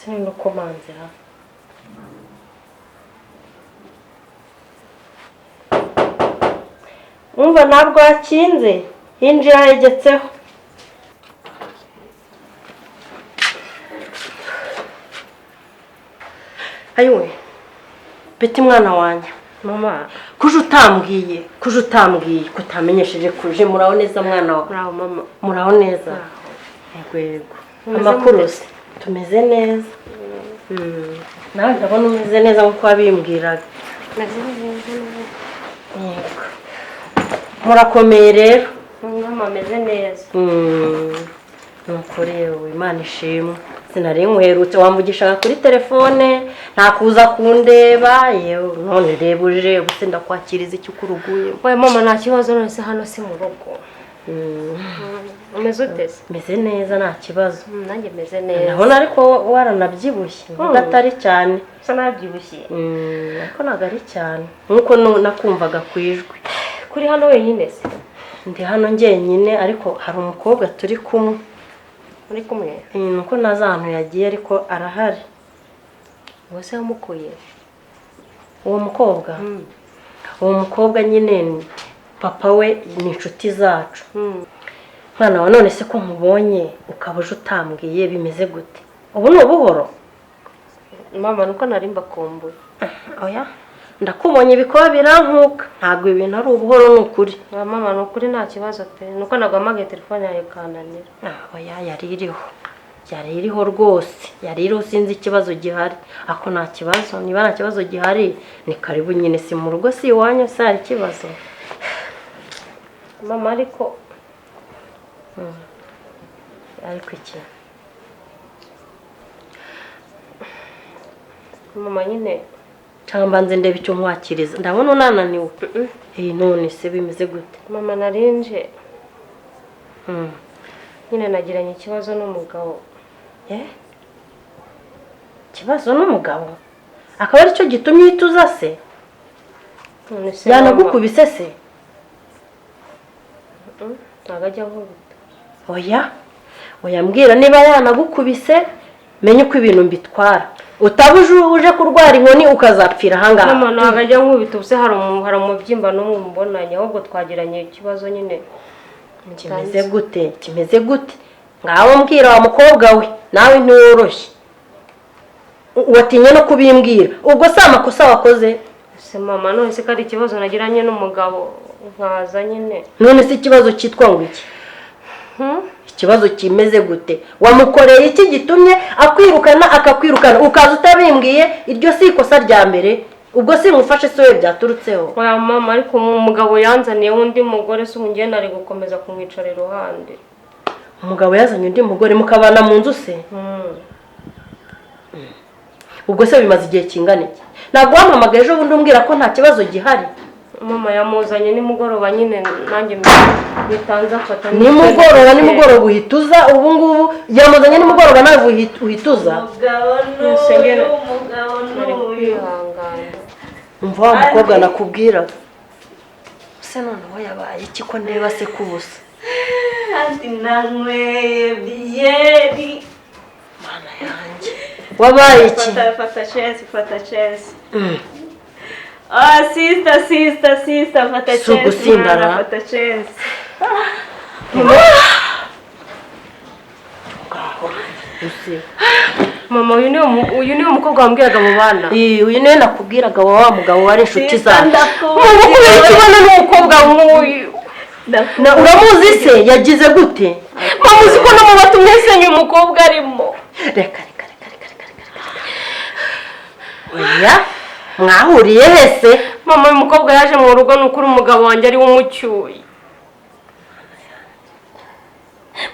Sinukomanzira. Umva ntabwo wakinze, yinjira yegetseho. Ayiwe, Beti mwana wanjye. Mama, kuje utambwiye, kuje utambwiye, kutamenyesheje kuje. Muraho neza mwana wawe? Muraho mama. Muraho neza. Yego yego. Amakuru se? Tumeze neza. Nawe ndabona umeze neza nkuko wabimbwiraga. Meze neza. Yego. Murakomeye rero? Mama meze neza. Nuko rero Imana ishimwe. Sinari nkwerutse, wamvugishaga kuri telefone, nta kuza kundeba, yewe none reba uje ubuse ndakwakiriza icyo ukuruguye. Oya mama nta kibazo, none se hano si mu rugo. Umeze ute se? Meze neza nta kibazo. Nanjye meze neza. Ndabona ariko waranabyibushye, nubwo atari cyane. Usa nabyibushye. Ariko ntabwo ari cyane nkuko nakumvaga ku ijwi. Kuri hano wenyine se? Ndi hano njyenyine, ariko hari umukobwa turi kumwe. Muri kumwe? Nuko ntazi ahantu yagiye ariko arahari. Uwo se wamukuye? Uwo mukobwa? Uwo mukobwa nyine papa we ni inshuti zacu. Mwana wa none se ko nkubonye ukaba uje utambwiye bimeze gute? Ubu ni ubuhoro? Mama nuko nari mbakumbuye. Oya, ndakubonye ibikoba birankuka. Ntabwo ibintu ari ubuhoro ni ukuri. Mama ni ukuri nta kibazo pe. Nuko naguhamagaye telefone yawe ikananira. Oya yari iriho. Yari iriho rwose. Yari iriho sinzi ikibazo gihari. Ako nta kibazo, niba nta kibazo gihari ni karibu nyine, si mu rugo si iwanyu se hari ikibazo. Mama ariko ariko iki? Mama nyine cyangwa mbanze ndebe icyo nkwakiriza, ndabona unananiwe. None se bimeze gute? Mama narinje nyine nagiranye ikibazo n'umugabo. Ikibazo n'umugabo? Akaba aricyo gitumye uhita se? Yanagukubise se? Ntabwo ajya ankubita. Oya, oya mbwira niba yanagukubise menye uko ibintu mbitwara. Utabuje uje kurwara inkoni ukazapfira ahangaha. Mama ntabwo ajya ankubita, ubuse hari umubyimba n'umwe mbonanye, ahubwo twagiranye ikibazo nyine. Kimeze gute? Kimeze gute? Ngaho mbwira wa mukobwa we, nawe ntiworoshye. Watinye no kubimbwira. Ubwo si amakosa wakoze? Se mama none se ko ari ikibazo nagiranye n'umugabo nkaza nyine. None se ikibazo cyitwa ngo iki? Ikibazo kimeze gute? Wamukoreye iki gitumye akwirukana akakwirukana ukaza utabimbwiye? Iryo si ikosa rya mbere, ubwo si mufashe se we byaturutseho. Oya mama ariko umugabo yanzaniye undi mugore, se umugeni ari gukomeza kumwicara iruhande. Umugabo yazanye undi mugore mukabana mu nzu se? Ubwo se bimaze igihe kingana iki? Ntabwo wampamagaye ejo bundi umbwira ko nta kibazo gihari? Mama yamuzanye nimugoroba nyine nanjye bitanze afata. Nimugoroba, nimugoroba uhituza ubu ngubu yamuzanye nimugoroba nawe uhituza. Umugabo n'uyu. Umva wa mukobwa nakubwira. Se noneho yabaye iki ko ndeba se kubusa? Ati nanyweye byeri. Mana yanjye. Wabaye iki? Fata chance, fata chance. Ah, sister, sister, sister, fata chance. Mwana, fata chance. Mama uyu niwe mukobwa wambwiraga mu bana. Uyu niwe nakubwiraga wa mugabo wari inshuti zanjye. Mama kubera ikibona n'umukobwa nk'uyu. Uramuzi se yagize gute? Mama uzi ko no mu batumwe senye umukobwa arimo. Reka reka reka reka reka reka. Oya, mwahuriye hese? Mama uyu mukobwa yaje mu rugo nukuri umugabo wanjye ari umucyuye.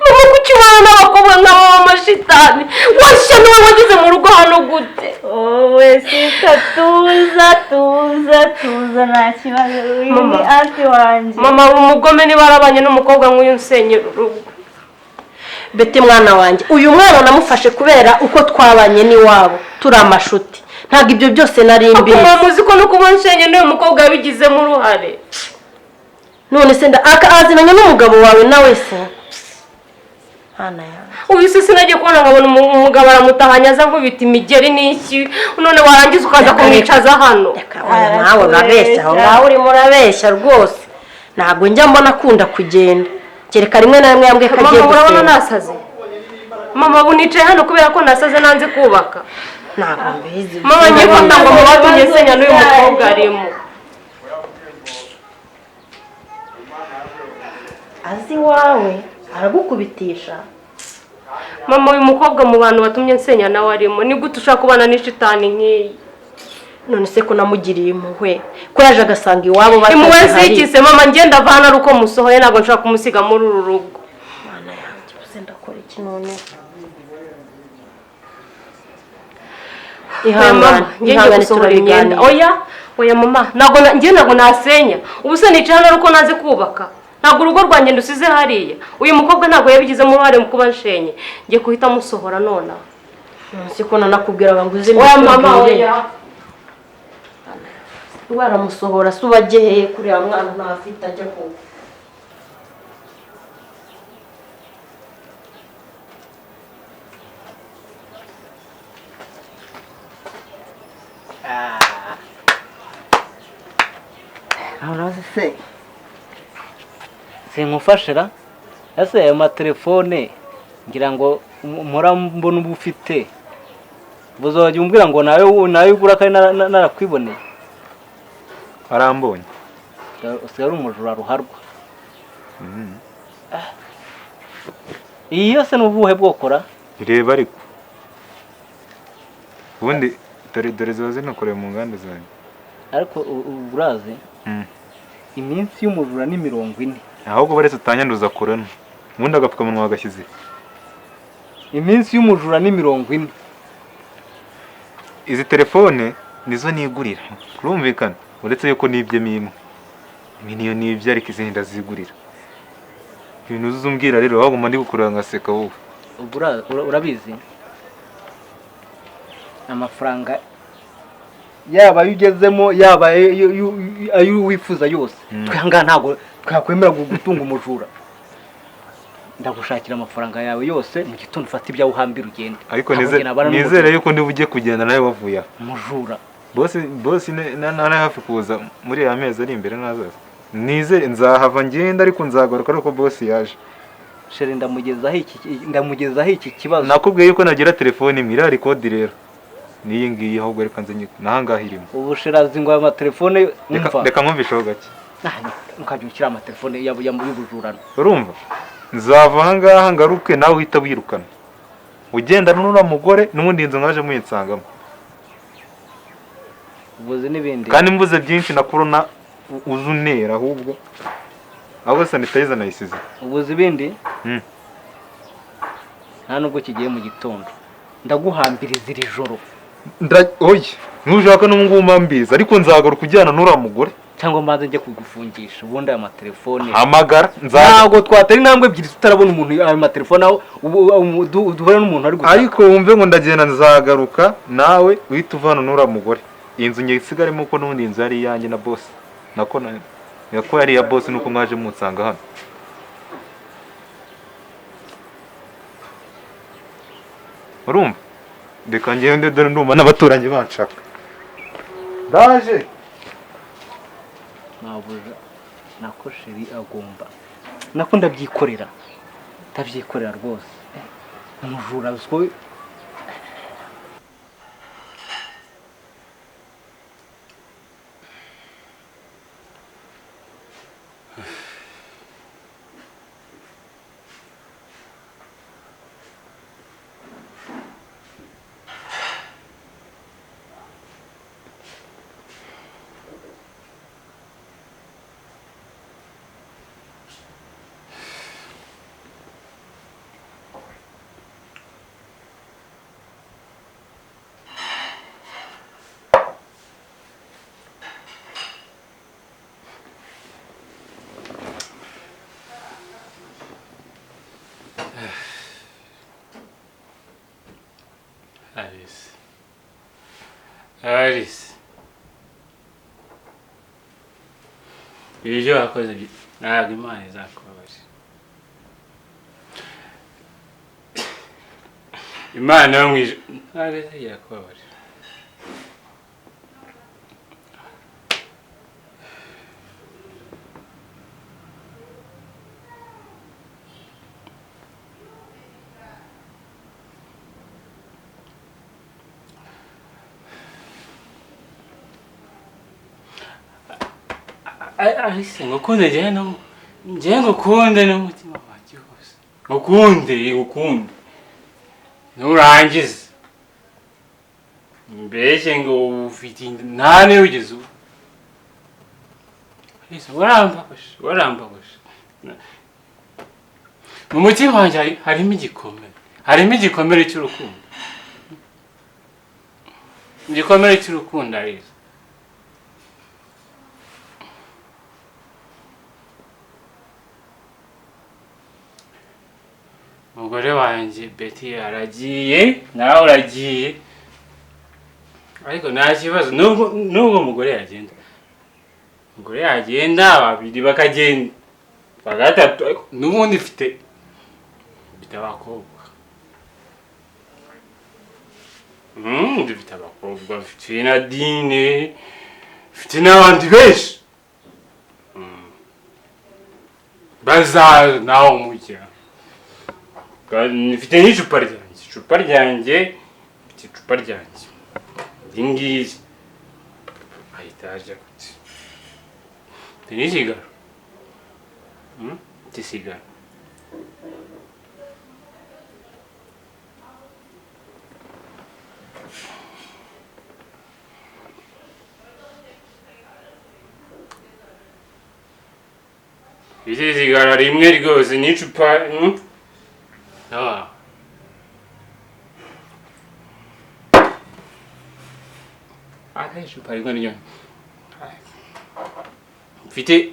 Mama kuki ubana n'abakobwa nk'abo b'amashitani? Washya niwe wageze mu rugo hano gute? Wowe sister tuza tuza tuza nta kibazo. Uyu ni anti wanjye. Mama umugome niba arabanye n'umukobwa nk'uyu nsenyera urugo. Beti mwana wanjye, uyu mwana namufashe kubera uko twabanye n'iwabo turi amashuti. Ntabwo ibyo byose nari mbizi. Mama uzi ko no kuba nsenye n'uyu mukobwa yabigizemo uruhare. None se azinanye n'umugabo wawe nawe se? Hana yanjye. Uyu se sinagiye kubona nkabona umugabo aramutahanye aza nkubita imigeri n'iki, none warangiza ukaza kumwicaza hano. Reka oya, nawe urabeshya, aho ngaho urimo urabeshya rwose. Ntabwo njya mbona akunda kugenda, kereka rimwe na rimwe yambwiye ko agiye Mama urabona gusenga. nasaze? Mama ubu nicaye hano kubera ko nasaze nanze kubaka. Ntabwo mbizi. Mama ngiye gufata ngo mu batumye nsenya n'uyu mukobwa arimo. Azi iwawe aragukubitisha. Mama uyu mukobwa mu bantu batumye nsenya nawe arimo, ni gute ushaka kubana n'ishitani nk'iyi? None se ko namugiriye impuhwe, ko yaje agasanga iwabo Impuhwe batazihari. ziki se mama? Ngenda avana ari uko musohoye, ntabwo nshobora kumusiga muri uru rugo. Mana yanjye, ubuze ndakora iki none? Ihangane, ngiye ihangane, gusohora imyenda. turabiganira. Oya, oya mama, ntabwo ngiye, ntabwo nasenya. Ubu se nicaye hano ari uko nanze kubaka? Ntabwo urugo rwanjye ndusize hariya. Uyu mukobwa ntabwo yabigizemo uruhare mu kuba nshenye. Ngiye guhita musohora nonaha. None se ko nanakubwiraga ngo uze Oya mama, mbikubwire. oya. Waramusohora se uba agiye kuriya mwana ntafite ajya ku Se sinkufashira ese ayo matelefone ngira ngo mpora mbona uba ufite, buzajya umbwira ngo nawe nawe ugura kandi narakwiboneye. Arambonye. Usigaye ari umujura ruharwa. Iyi yose ni ubuhe bwokora? Reba ariko ubundi dore dore ziba zinakorewe mu nganda zanjye. Ariko urazi iminsi y'umujura ni 40. Ahubwo baretse utanyanduza korona, ubundi agapfukamunwa wagashyize. Iminsi y'umujura ni 40. Izi telefone nizo nigurira, urumvikana, uretse yuko nibyemo imwe. Imwe niyo nibye ariko izindi ndazigurira. Ibintu uzumbwira rero waguma ndi gukurura ngaseka wowe. Urabizi amafaranga yaba ayo ugezemo yaba ayo wifuza yose, twihangana ntabwo twakwemera gutunga umujura. Ndagushakira amafaranga yawe yose mu gitondo ufate ibyawe uhambira ugende. Ariko nizere yuko ndi bujye kugenda nawe wavuye aha. Umujura bosi nari hafi kuza muri aya mezi ari imbere nazaza. Nizere nzahava ngenda ariko nzagaruka ariko bosi yaje. Shere ndamugezaho iki kibazo. Nakubwiye yuko nagira telefone imwe iriya kode rero niyi ngiyi, ahubwo reka nze nahangaha irimo. Ubu sherazi ngo amatelefone umva. Reka nkumvisheho gake. Ukajya ushyira amatelefone y'ubujurano. Urumva? Nzava ahangaha ngaruke nawe uhita wirukana. Ugenda n'uriya mugore n'ubundi inzu mwaje muyinsangamo. Ubuze n'ibindi. Kandi mvuze byinshi na corona uzunera ahubwo. Abo sanitizer nayisize. Ubuze ibindi? Nta nubwo kigiye mu gitondo. Ndaguhambiriza iri joro. Oya, ntushaka n'ubungubu mpambiriza ariko nzagaruka ujyana n'uriya mugore. Cyangwa mbanze njye kugufungisha ubundi aya matelefone. Hamagara, ntabwo twatera intambwe ebyiri tutarabona umuntu ayo matelefone aho duhura n'umuntu ari gutaka. Ariko wumve ngo ndagenda nzagaruka nawe uhita uvana n'uriya mugore. Iyi nzu ngiye isigaremo ko n'ubundi inzu yari iyanjye na boss. Nako nako yari iya boss nuko mwaje munsanga hano. Urumva? Reka ngende dore ndumva n'abaturanyi banshaka. Ndaje. Nabuja nako sheri agomba. Nako ndabyikorera. Ndabyikorera rwose. Umujura uzwo Alice. Alice. Ibyo wakoze ntabwo Imana izakubabarira. Imana yo mu ijuru ntabwo izigera kubabarira. Alice, ngukunde njyewe no njyewe ngukunde n'umutima wanjye wose, ngukunde ngukunde nurangiza mbese ngo ufite inda nta niyo wigeze uba. Alice, warambabaje warambabaje, mu mutima wanjye harimo igikomere, harimo igikomere cy'urukundo, igikomere cy'urukundo Alice. Umugore wanjye Betty aragiye, nawe uragiye, ariko nta kibazo nubwo umugore yagenda, umugore yagenda babiri bakagenda bagatatu, ariko n'ubundi mfite abakobwa, mfite abakobwa, mfite Nadine, mfite n'abandi benshi bazaza nawe umujya. Mfite n'icupa ryanjye, icupa ryanjye, mfite icupa ryanjye iri ngiri ahita ajya kuti mfite n'isigaro, mfite isigaro. Mfite isigaro rimwe rwose n'icupa. Icupa rimwe ryo mfite.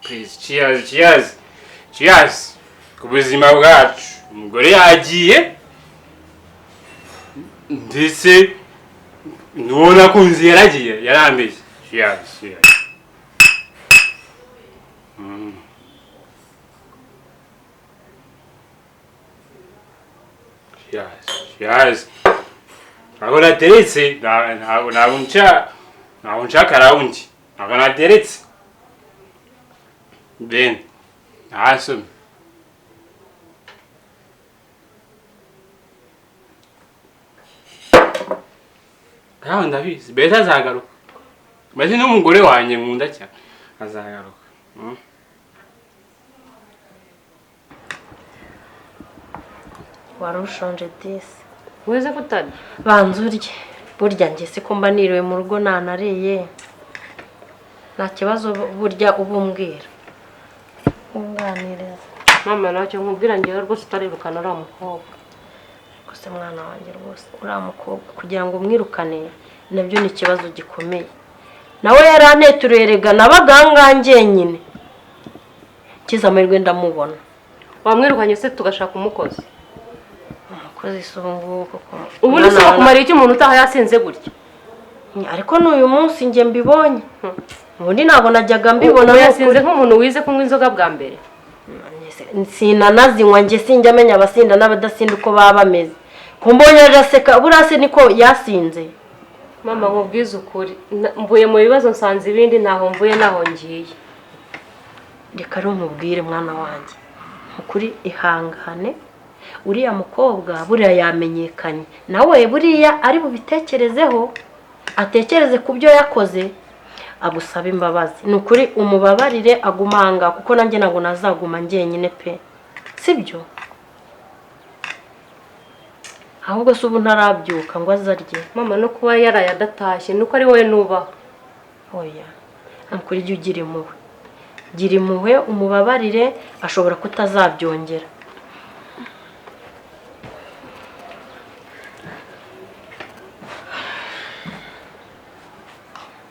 Please, cheers, cheers, cheers ku buzima bwacu. Umugore yagiye ndetse n'uwo nakunze yaragiye, yarambeshye. Cheers, cheers. Cheers, cheers. Ntabwo nateretse, ntabwo nshaka rawundi, ntabwo nateretse. Ben, ntasome. Ntabwo ndabizi, Betty azagaruka. Betty n'umugore wanjye nkunda cyane, azagaruka. Wari ushonje disi. Weze kutarya? Banza urye. Burya njye siko mba niriwe mu rugo nanariye. Nta kibazo burya ubumbwira. Unganiriza. Mama ntacyo nkubwira njyewe rwose utarirukana uriya mukobwa. Gusa mwana wanjye rwose uriya mukobwa kugira ngo umwirukane nabyo ni ikibazo gikomeye. Nawe yaranteturuye rega nabaga njyenyine. Kiza amahirwe ndamubona. Wamwirukanye se tugashaka umukozi? Umukozi si ubu ngubu koko. Ubundi se wakumariye iki umuntu utaha yasinze gutya? Ariko n'uyu munsi njye mbibonye. Ubundi ntabwo najyaga mbibona. Yasinze nk'umuntu wize kunywa inzoga bwa mbere. Sinanazinywa njye, sinjya amenya abasinda n'abadasinda uko baba bameze. Kumbonye araseka buriya se niko yasinze. Mama nkubwize ukuri, mvuye mu bibazo nsanze ibindi, ntaho mvuye naho ngiye. Reka rero nkubwire mwana wanjye, ukuri ihangane. Uriya mukobwa buriya yamenyekanye, nawe buriya ari bubitekerezeho, atekereze ku byo yakoze, agusaba imbabazi. Ni ukuri umubabarire agumanga, kuko nanjye ntabwo nazaguma njyenyine pe, sibyo? Ahubwo se ubu ntarabyuka ngo azarye. Mama no kuba yaraye adatashye nuko ari wowe nubaha. Oya, ni ukuri jya ugira impuhwe, gira impuhwe umubabarire, ashobora kutazabyongera.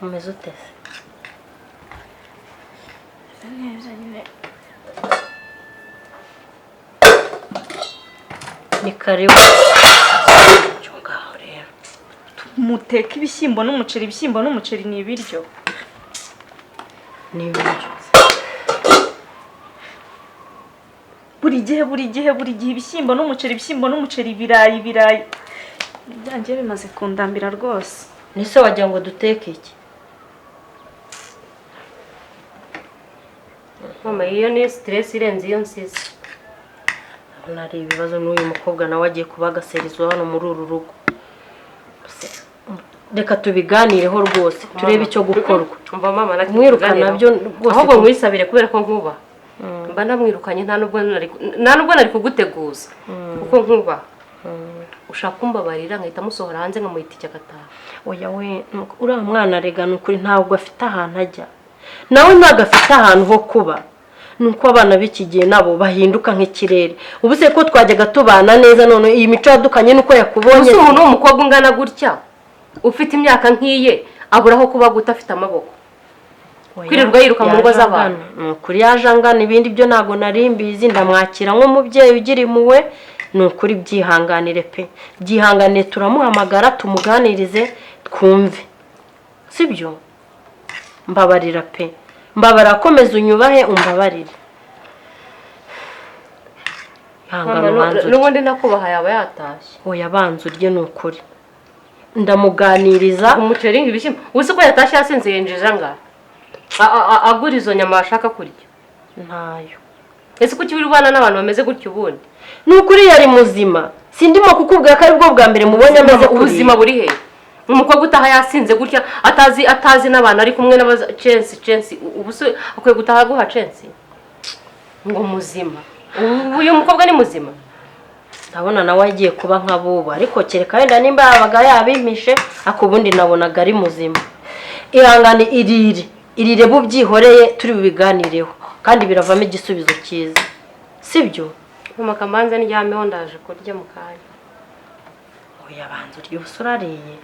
Umeze ute se? Neza nyine. Ni karibu. Ngaho rero. Muteka ibishyimbo n'umuceri, ibishyimbo n'umuceri ni ibiryo. Ni ibiryo. Buri gihe buri gihe buri gihe ibishyimbo n'umuceri, ibishyimbo n'umuceri, ibirayi ibirayi. Byanjye bimaze kundambira rwose. Nise wagira ngo duteke iki? Mama, iyo ni stress irenze iyo nsize. Nari ibibazo n'uyu mukobwa nawe agiye kuba agaserizwa hano muri uru rugo. Reka tubiganireho rwose turebe icyo gukorwa. Umva mama, kumwirukana byo rwose ahubwo mwisabire kubera ko nkuba. Mba ndamwirukanye nta nubwo nari kuguteguza kuko nkuba. Ushaka kumbabarira nkahita musohora hanze nkamuhita icyagataha. Oya we, uriya mwana rega nukuri ntabwo afite ahantu ajya. Nawe ntabwo afite ahantu ho kuba. Nuko abana b'iki gihe nabo bahinduka nk'ikirere. Ubu se ko twajyaga tubana neza none iyi mico yadukanye nuko yakubonye. Ubu umuntu w'umukobwa ungana gutya ufite imyaka nkiye aburaho kuba guta afite amaboko. Kwirirwa yiruka mu ngo z'abantu. Nukuri yaje angana ibindi byo ntago nari mbizi, ndamwakira nk'umubyeyi ugira impuhwe. Nukuri byihanganire pe, byihanganire, turamuhamagara tumuganirize twumve, sibyo? Mbabarira pe, mbabara, komeza unyubahe umbabarire. N'ubundi nakubaha yaba yatashye. Oya banza urye nukuri, ndamuganiriza. Umuceri ibishyimbo uzi ko yatashye yasinze yinjije nga agura izo nyama ashaka kurya ntayo. Ese kuki uri ubana n'abantu bameze gutyo ubundi? Nukuri yari muzima, sindimo kukubwira ko aribwo bwa mbere mubonye ameze. Ubuzima buri he? Umukobwa utaha yasinze gutya atazi n'abantu ari kumwe n'abaza chance ubu se akwiye gutaha guha chance ngo muzima? Uyu mukobwa ni muzima? Ndabona nawe agiye kuba nka bubu, ariko kereka wenda nimba yabaga yabimpishe, ariko ubundi nabonaga ari muzima. Ihangane, irire bubyihoreye, turi bubiganireho kandi biravamo igisubizo cyiza, sibyo? Mama, kamanze ndyameho ndaje kurya mu kanya. Oya banza urye, ubusa urariye.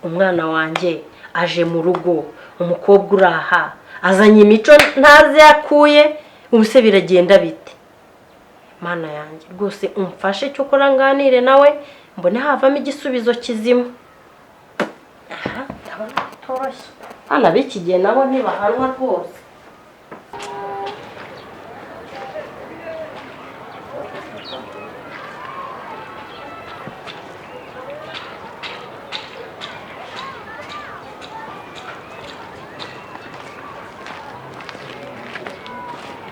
Umwana wanjye aje mu rugo, umukobwa uraha azanye imico ntazi yakuye, ubuse biragenda bite? Mana yanjye rwose umfashe cyo nganire nawe mbone havamo igisubizo kizima. Aha ndabona bitoroshye, abana b'iki gihe nabo ntibahanwa rwose.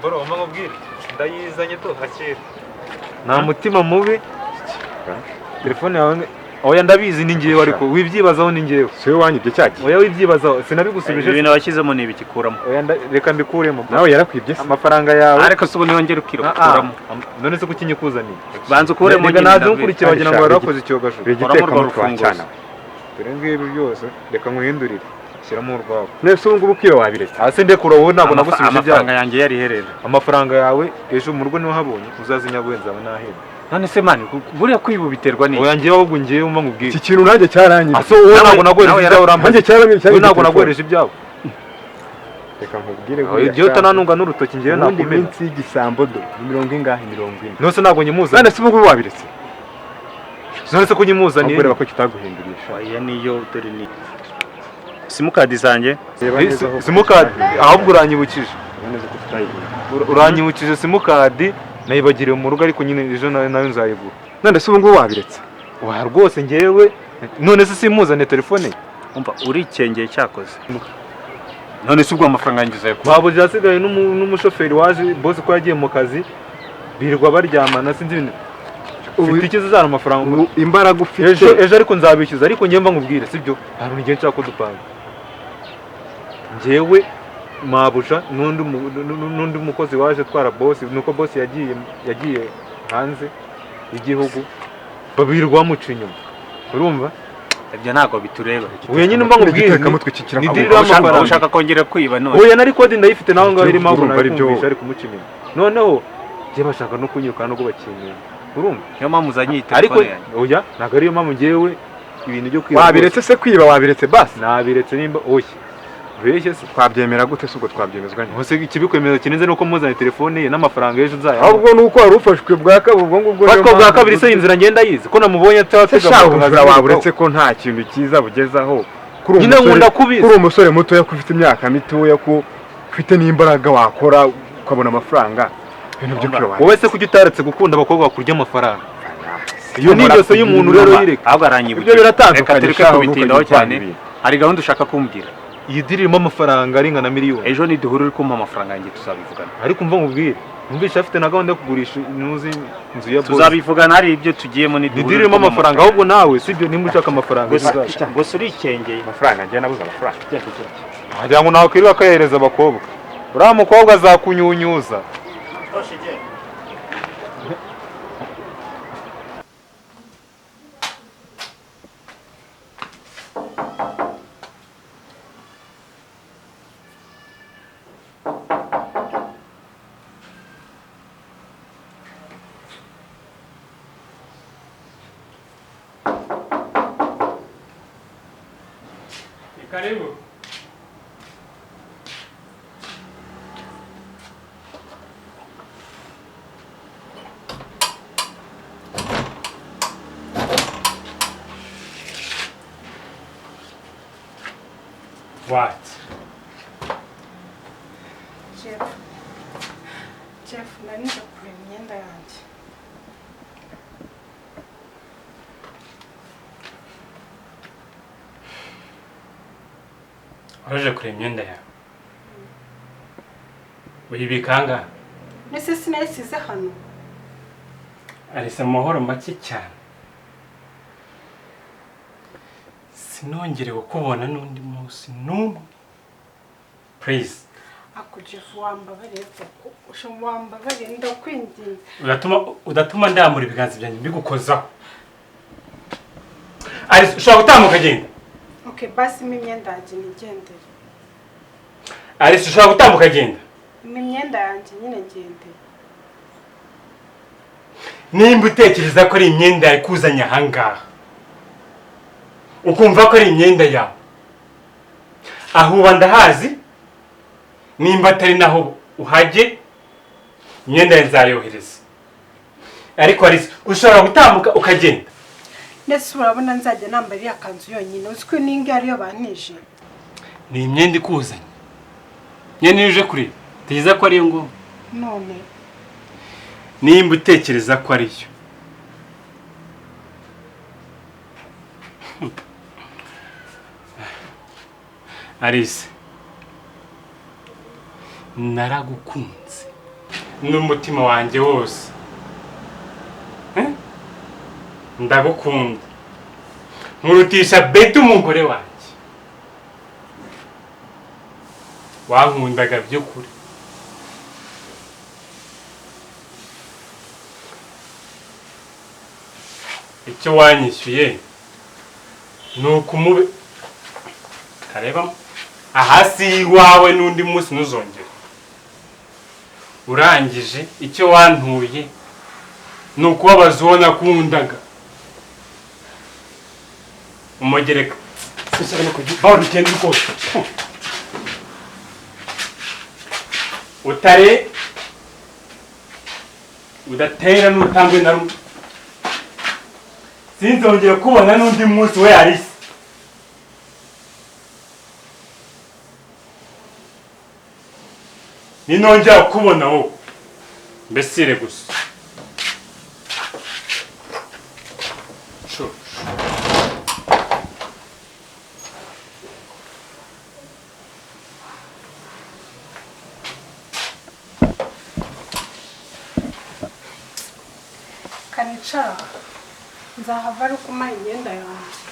Boro umubwire ndayizanye to hakira. Nta mutima mubi. Telefone yawe oya ndabizi ni ngiye ariko wibyibazaho ni ngiye. Si we wanyibye cyagiye. Oya wibyibazaho sinabigusubije. Ibintu abashyizemo ni ibikikuramo. Oya reka mbikuremo. Nawe yarakwibye se amafaranga yawe. Ariko se ubu niyongera ukikuramo. None se kuki nyikuzaniye? Banza ukuremo nyine. Naze nkurikira wagira ngo warakoze icyogajuru. Igiteka mutwe cyane. Dore ngibi byose reka nkuhindurire. Shyiramo urwabo. Nese ubu ngubu kwiba wabiretse. Hasi ndekura wowe ntabwo nagusubije ibyawe. Amafaranga yanjye yari herera. Amafaranga yawe ejo mu rugo niho habonye uzazinya nzaba nahembwe. None se mani buriya kwiba biterwa n'iki? Oya ngiye ahubwo ngiye umva nkubwire. Iki kintu nanjye cyaranyibye. Aso wowe ntabwo naguhereje ibyawe urambaza. Nanjye cyaranyibye. Wowe ntabwo naguhereje ibyawe. Reka nkubwire buriya. Igihe utananunga n'urutoki ngiye nakumena. Ubundi iminsi y'igisambo do ni mirongo ingahe? 40. None se ntabwo nyimuzaniye. None se ubu ngubu wabiretse. None se kunyimuzaniye? Ahubwo reba ko kitaguhindurisha. Oya niyo dore ni simukadi zanjye. Simukadi ahubwo uranyibukije. Uranyibukije simukadi nayibagiriye mu rugo ariko nyine ejo nayo nzayigura. None se ubu ngubu wabiretse? Wa rwose ngewe none se simuzane telefone? Umva urikengeye cyakoze. None se ubwo amafaranga yanjye uzayakura? Babuze yasigaye n'umushoferi waje boss ko yagiye mu kazi birirwa baryamana sinzi ibintu. Ufite icyo uzana amafaranga imbaraga ufite ejo ariko nzabishyuza ariko ngiye mba nkubwire sibyo? Hari igihe nshaka ko dupanga. Njyewe mabuja n'undi mukozi waje twara boss nuko boss yagiye hanze y'igihugu babirirwa bamuca inyuma. Urumva? Ibyo ntabwo bitureba. Oya nyine mba nkubwire ni diri y'amafaranga. Ushaka kongera kwiba none. Oya nari kode ndayifite naho ngaho irimo ahubwo nayikumvisha ariko kumuca inyuma. Noneho njye bashaka no kunyirukana no kubakinira. Urumva? Niyo mpamvu uzanye iyi telefone yanjye. Oya ntabwo ariyo mpamvu njyewe ibintu byo kwiba. Wabiretse se kwiba wabiretse basi? Nabiretse nimba oya. Beshye se twabyemera gute se ubwo twabyemezwa nte? Hose ikibikwemeza kinenze nuko muzanye telefone ye n'amafaranga ejo nzaya. Ahubwo nuko wari ufashwe bwa kabiri ubwo ngubwo niyo mpamvu. Bwa kabiri se inzira ngenda yizi ko namubonye atatega moto. Waburetse ko nta kintu cyiza bugezaho. Nyine nkunda kubizi. Kuri umusore muto yakufite imyaka mitoya ko ufite n'imbaraga wakora ukabona amafaranga ibintu byo kwiba. Wowe se kuki utaretse gukunda abakobwa bakurya amafaranga? Iyo ni ingeso y'umuntu rero yireka. Ahubwo aranyibukije. Ibyo biratandukanye. Reka tureke kubitindaho cyane. Hari gahunda ushaka kumbwira. Iyi diri irimo amafaranga aringana miliyoni. Ejo niduhura uri kumpa amafaranga yanjye tuzabivugana. Ariko umva nkubwire, numvisha afite na gahunda yo kugurisha inuzi inzu ya boss. Tuzabivugana hari ibyo tugiyemo niduhura. Ni diri irimo amafaranga ahubwo nawe sibyo nimba ushaka amafaranga gusa urikengeye. Amafaranga njye nabuze amafaranga. Wagira ngo nawe kwirirwa akayahereza abakobwa. Uriya mukobwa azakunyunyuza. Karibu. What? Jeff, nari nje kureba imyenda yanjye. Waje kureba imyenda yawe. Uyibika angahe? Mbese sinayisize hano. Arisa amahoro make cyane. Sinongere kukubona n'undi munsi n'umwe. Please. Ako Jeff wambabariye koko. Wambabariye ndakwinginze. Udatuma ndamura ibiganza byanjye mbigukozaho. Arisa ushobora gutambuka agenda. Okay, basi imyenda yanjye nigendere. Arisa ushobora gutambuka agenda. Imyenda yanjye nyine ngendere. Nimba utekereza ko ari imyenda yawe ikuzanye aha ngaha, ukumva ko ari imyenda yawe, aho uba ndahazi, nimba atari naho uhajye, imyenda yawe nzayohereza. Ariko Arisa ushobora gutambuka ukagenda. Nese urabona nzajya nambara iriya kanzu yonyine, uzi ko n'ingi ariyo bantije. Ni imyenda ikuzanye. Nyine uje kureba, tekereza ko ariyo ngombwa. None nimba utekereza ko ariyo. Arisa, naragukunze n'umutima wanjye wose. Ndagukunda nkurutisha Betty umugore wanjye. Wankundaga by'ukuri. Icyo wanyishyuye ni ukumube karebamo ahasi iwawe n'undi munsi ntuzongere. Urangije icyo wantuye ni ukubabaza uwo nakundaga. Umugereka utare udatera n'utangwe na rumwe. Sinzongera kubona n'undi munsi we Arisa. Ninongera kubona wowe mbesire gusa. Kanicara nzahava ari ukuma imyenda yanjye.